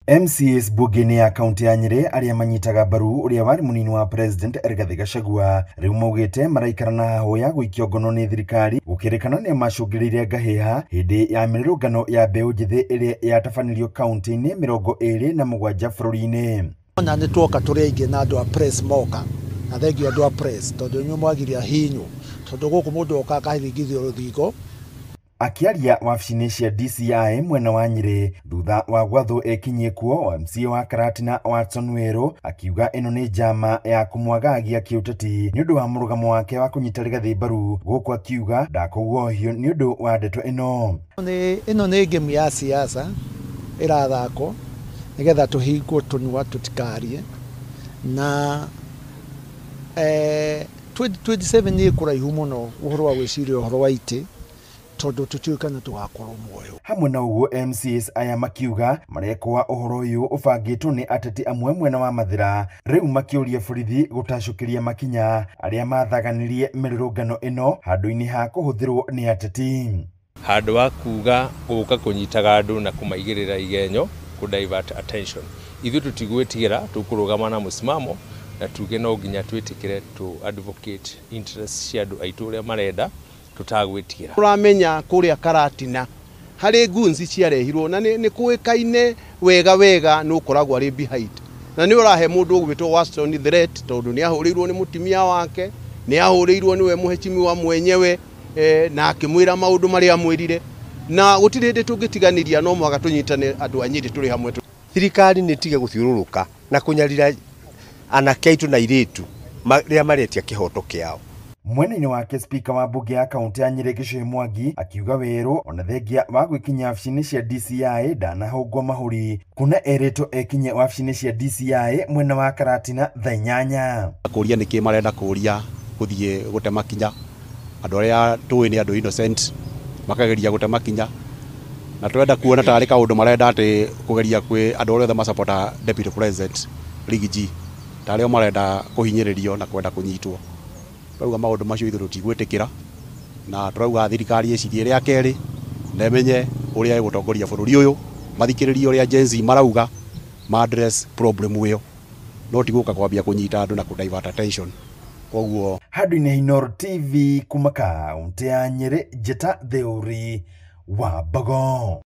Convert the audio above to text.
MCAs mbunge-inĩ ya kaunti ya Nyĩrĩ arĩa manyitaga mbaru ũrĩa warĩ mũnini wa president Rigathĩ Gachagua rĩu maugĩte maraikara na hahũ ya gũikio ngono nĩ thirikari gũkĩrĩkana nĩo macũngĩrĩirie ngahĩha hĩndĩ ya mĩrũrũngano ya mbeũ njĩthĩ ĩrĩa yatabanĩrio kaunti-inĩ 27 bũrũri-inĩ. Ona nĩ tuoka tũrĩ aingĩ na andũ a press moka na thengiũ andũ a press tondũ inyuĩ mwagiria hinyu tondũ gũkũ mũndũ oka akahingithio rũthingo. Akĩaria wabici-inĩ cia DCI mwena wa Nyĩrĩ thutha wa gwathwo ekinyie kuo, MCA wa Karatina Watson Werũ akiuga ĩno nĩ njama ya kũmwagagia kĩũteti nĩ ũndũ wa mũrũgamo wake wa kũnyita Rigathĩ mbaru, gũkũ akiuga ndakũguohio nĩ ũndũ wa ndeto ĩno. Ĩno nĩ game ya siasa ĩrathakwo nĩgetha tũhingwo tũnua tũtikarie na 2027 nĩ kũraihu mũno ũhoro wa gwĩciria ũhoro wa itĩ tondũ tũtiũĩ kana tũgakorwo muoyo. Hamwe na ũguo MCAs aya makiuga marekwa ũhoro ũyũ ũbangĩtwo nĩ ateti amwe mwena wa Mathĩra, rĩu makĩũria borithi gũtacũkĩria makinya arĩa mathaganirie mĩrũrũngano ĩno handũ-inĩ ha kũhũthĩrwo nĩ ateti. Handũ wa kuga gũka kũnyitaga andũ na kũmaigĩrĩra igenyo kũ divert attention, ithuĩ tũtigwĩtigĩra, tũkũrũgama na mũsimamo na tuge no nginya twĩtĩkĩre to advocate interest cia andũ aitũ ũrĩa marenda tutagwĩtigĩra. Ũramenya kũrĩa Karatina harĩ guns ciarehirwo na nĩ kũĩkaine wega wega nĩ ũkoragwo arĩ behind na nĩ ũrahe mũndũ ũgwĩtwo Watson threat tondũ nĩ ahũrĩirwo nĩ mũtumia wake, nĩ ahũrĩirwo nĩwe mũheshimiwa mwenyewe na akĩmwĩra maũndũ marĩa amwĩrire na gũtirĩ hĩndĩ tũngĩtiganĩria, no mũhaka tũnyitane andũ a Nyĩrĩ tũrĩ hamwe. Thirikari nĩ tige gũthiũrũrũka na kũnyarira anake aitũ na airĩtu rĩrĩa maretia kĩhoto kĩao. Mwena-inĩ wake speaker wa mbunge ya kaunti ya Nyĩrĩ Gĩchũhĩ Mwangi akiuga Werũ ona thengia wa gwĩkinyia wabici-inĩ cia DCI ndanahũngwo mahũri kuna erĩtwo ekinye wabici-inĩ cia DCI mwena wa Karatina thaa 8. Kũria nĩkĩ marenda kũria gũthiĩ gũte makinya andũ arĩa tũĩ nĩ andũ innocent makageria gũte makinya na twenda kuona tarĩ kaũndũ marenda atĩ kũgeria kwĩ andũ arĩa othe masapota Deputy President Riggy G tarĩ o marenda kũhinyĩrĩrio na kwenda kũnyitwo. Tũrauga maũndũ macio ithuĩ tũtigwĩtĩkĩra na tũrauga thirikari ĩcirie rĩa kerĩ na ĩmenye ũrĩa ĩgũtongoria bũrũri ũyũ, mathikĩrĩrie ũrĩa Gen Z marauga ma address problem ĩyo, no ti gũka kwambia kũnyita andũ na kũ divert attention. Koguo handũ-inĩ Inooro TV kuma kaunti ya Nyĩrĩ, Njĩta Theuri wa Mbogo.